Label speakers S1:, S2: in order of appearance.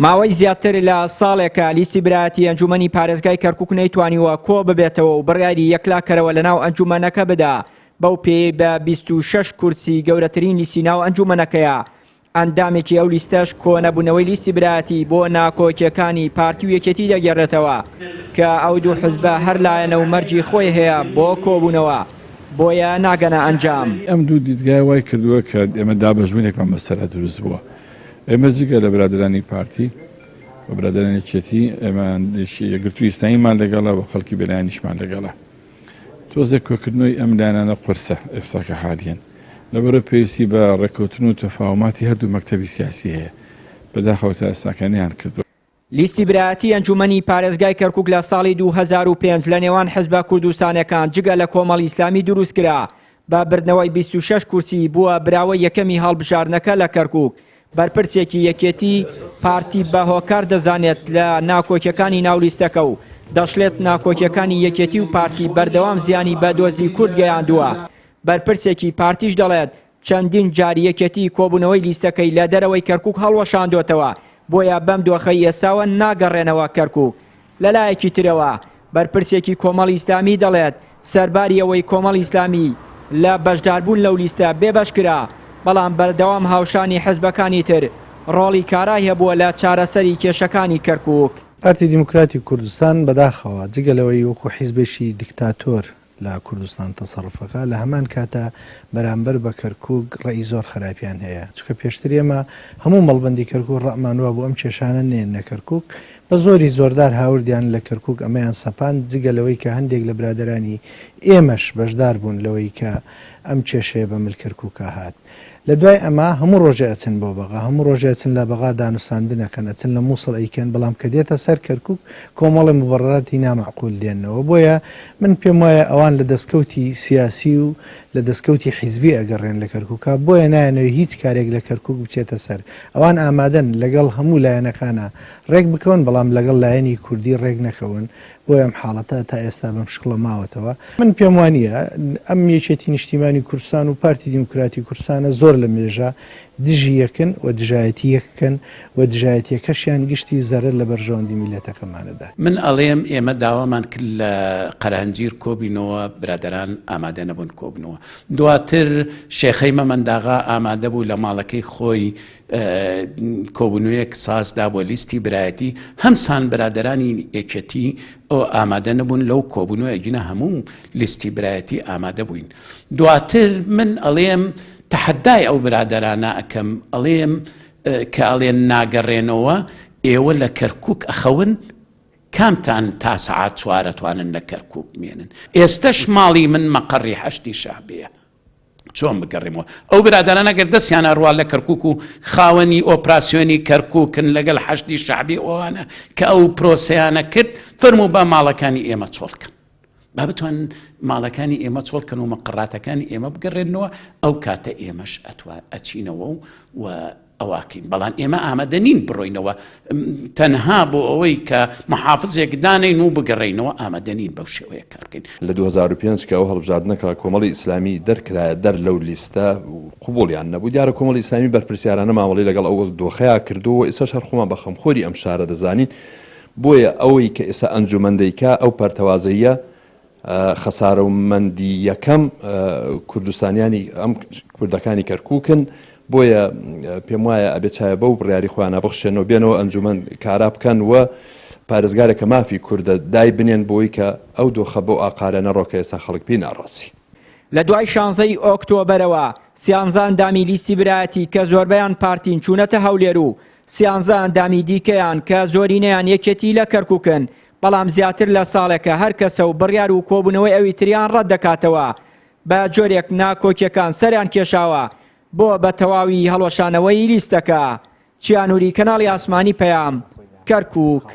S1: ماوەی زیاتر لە ساڵێکە لیستی برایەتی ئەنجومەنی پارێزگای کەرکوک نەیتوانیوە کۆ ببێتەوە و بڕیاری یەکلاکەرەوە لەناو ئەنجومەنەکە بدا، بەو پێیەی بە 26 کورسی گەورەترین لیستی ناو ئەنجومەنەکەیە. ئەندامێکی ئەو لیستەش کۆنەبوونەوەی لیستی برایەتی بۆ ناکۆکیەکانی پارتی و یەکێتی دەگێڕێتەوە کە ئەو دوو حزبە هەر لایەنە و مەرجی خۆی هەیە بۆ کۆبوونەوە بۆیە ناگەنە ئەنجام.
S2: ئەم دوو دیدگایە وای کردووە کە ئێمە دابەشبوونێکمان بەسەرا دروست بووە. ئێمە جگە لە برادەرانی پارتی و برادەرانی یەکێتی، ئێمە یەکگرتووی ئیسلامیمان لەگەڵە و خەڵکی بێلایەنیشمان لەگەڵە. تۆزێک کۆکردنەوەی ئەم لایەنانە قورسە ئێستا کە حالیەن. لەبەرئەوە پێویستی بە ڕێککەوتن و تەفاهوماتی هەردوو مەکتەبی سیاسی هەیە. بەداخەوە تا ئێستاکە نەیانکردووە.
S1: لیستی برایەتی ئەنجومەنی پارێزگای کەرکوک لە ساڵی 2005 لە نێوان حزبە کوردستانەکان جگە لە کۆمەڵی ئیسلامی دروستکرا، بە بردنەوەی 26 کورسی بووە براوەی یەکەمی هەڵبژاردنەکە لە کەرکوک. بەرپرسێکی یەکێتی پارتی بە هۆکار دەزانێت لە ناکۆکیەکانی ناو لیستەکە و دەشڵێت ناکۆکیەکانی یەکێتی و پارتی بەردەوام زیانی بە دۆزی کورد گەیاندووە. بەرپرسێکی پارتیش دەڵێت چەندین جار یەکێتی کۆبوونەوەی لیستەکەی لە دەرەوەی کەرکوک هەڵوەشاندۆتەوە، بۆیە بەم دۆخەی ئێستاوە ناگەڕێنەوە کەرکوک. لەلایەکی ترەوە بەرپرسێکی کۆمەڵی ئیسلامی دەڵێت، سەرباری ئەوەی کۆمەڵی ئیسلامی لە بەشداربوون لەو لیستە بێبەش کرا، بەڵام بەردەوام هاوشانی حزبەکانی تر ڕۆڵی کارای هەبووە لە چارەسەری کێشەکانی کەرکوک.
S3: پارتی دیموکراتی کوردستان بەداخەوە جگە لەوەی وەکو حیزبێکی دیکتاتۆر لە کوردستان تەسەروف ئەکا لە هەمان کاتا بەرامبەر بە کەرکوک ڕەئی زۆر خەراپیان هەیە چونکە پێشتر ئێمە هەموو مەڵبەندی کەرکوک ڕەئمان وابوو ئەم کێشانە نەیەننە کەرکوک بە زۆری زۆردار هاوردیان لە کەرکوک ئەمەیان سەپاند جگە لەوەی کە هەندێک لە برادەرانی ئێمەش بەشدار بوون لەوەی کە ئەم کێشەیە بە مل کەرکوکا هات. لە دوای ئەمە هەموو ڕۆژێ ئەچن بۆ بەغا، هەموو ڕۆژێ ئەچن لە بەغا دانوستاندن ئەکەن، ئەچن لە موسڵ ئەیکەن، بەڵام کە دێتە سەر کەرکوک کۆمەڵێ موبەڕەراتی نامەعقول دێننەوە. بۆیە من پێم وایە ئەوان لە دەستکەوتی سیاسی و لە دەستکەوتی حیزبی ئەگەڕێن لە کەرکوکا، بۆیە نایانەوێ هیچ کارێک لە کەرکوک بچێتە سەر. ئەوان ئامادەن لەگەڵ هەموو لایەنەکانا ڕێک بکەون، بەڵام لەگەڵ لایەنی کوردی ڕێک نەکەون. بۆیە ئەم حاڵەتە تا ئێستا بەم شکڵە ماوەتەوە. من پێم وانییە ئەم یەکێتی نیشتیمانی کوردستان و پارتی دیموکراتی کوردستانە زۆر لە مێژە دژی یەکن و دژایەتی یەککەن و دژایەتیەکەشیان گشتی زەرەر لە بەرژەوەندی میللەتەکەمان ئەدات.
S4: من ئەڵێم ئێمە داوامان کرد لە قەرەهەنجیر کۆبینەوە برادەران ئامادە نەبوون کۆبنەوە دواتر شێخەی مەمەنداغا ئامادە بوو لە ماڵەکەی خۆی کۆبوونەوەیەک ساز دا بۆ لیستی برایەتی هەمسان برادەرانی یەکێتی ئەو ئامادە نەبوون لەو کۆبوونەوە ئەگینا هەموو لیستی برایەتی ئامادە بووین دواتر من ئەڵێم تەحەدای ئەو برادەرانە ئەکەم ئەڵێم کە ئەڵێن ناگەڕێنەوە ئێوە لە کەرکک ئەخەون کامتان تا سەعات چوارەتوانن لە کەرکک بمێنن ئێستش ماڵی من مەقەڕی حەشدی شەعبیە چۆن بگەڕێمەوە ئەو برادەرانە گەر دەستیان ئەڕوا لە کەرکک و خاوەنی ئۆپراسیۆنی کەرککن لەگەڵ حەشدی شەعبی ئەوانە کە ئەو پرۆسەیانە کرد فەرموو با ماڵەکانی ئێمە چۆڵکەن با بتوان ماڵەکانی ئێمە چۆڵکەن و مەقڕاتەکانی ئێمە بگەڕێنەوە ئەو کاتە ئێمەش ئەتوا ئەچینەوە و ئەواکەین بەڵام ئێمە ئامادە نین بڕۆینەوە تەنها بۆ ئەوەی کە محافزێک دانێین و بگەڕێینەوە ئامادە نین بەو شێوەیە کار بکەین.
S5: لە 2005 کە ئەو هەڵبژاردنە کرا کۆمەڵی ئیسلامی دەرکرایە دەر لەو لیستە و قبوڵیان نەبوو، دیارە کۆمەڵی ئیسلامی بەرپرسیارانە مامەڵەی لەگەڵ ئەو دۆخەیا کردووە و ئێستاش هەر خۆمان بە خەمخۆری ئەم شارە دەزانین، بۆیە ئەوەی کە ئێستا ئەنجومەن دەیکا ئەو پەرتەوازەییە خەسارەومەندی یەکەم کوردستانیانی ئەم کوردەکانی کەرکوکن بۆیە پێم وایە ئەبێ چاوێ بەو بڕیاری خۆیانە بخشێنەوە بێنەوە ئەنجومەن کارا بکەن و پارێزگارێک کە مافی کوردە دای بنێن بۆی کە ئەو دۆخە بەو ئاقارە نەڕۆ کە ئێستا خەڵک پێی ناڕازی.
S1: لە دوای شانزەی ئۆکتۆبەرەوە سیانزە ئەندامی لیستی برایەتی کە زۆربەیان پارتین چوونەتە هەولێر و سیانزە ئەندامی دیکەیان کە زۆرینەیان یەکێتی لە کەرکوکن بەڵام زیاتر لە ساڵێکە هەر کەسە و بڕیار و کۆبوونەوەی ئەوی تریان ڕەت دەکاتەوە، بە جۆرێک ناکۆکیەکان سەریان کێشاوە بۆ بە تەواوی هەڵوەشانەوەی لیستەکە. چیا نوری، کەناڵی ئاسمانی پەیام، کەرکوک.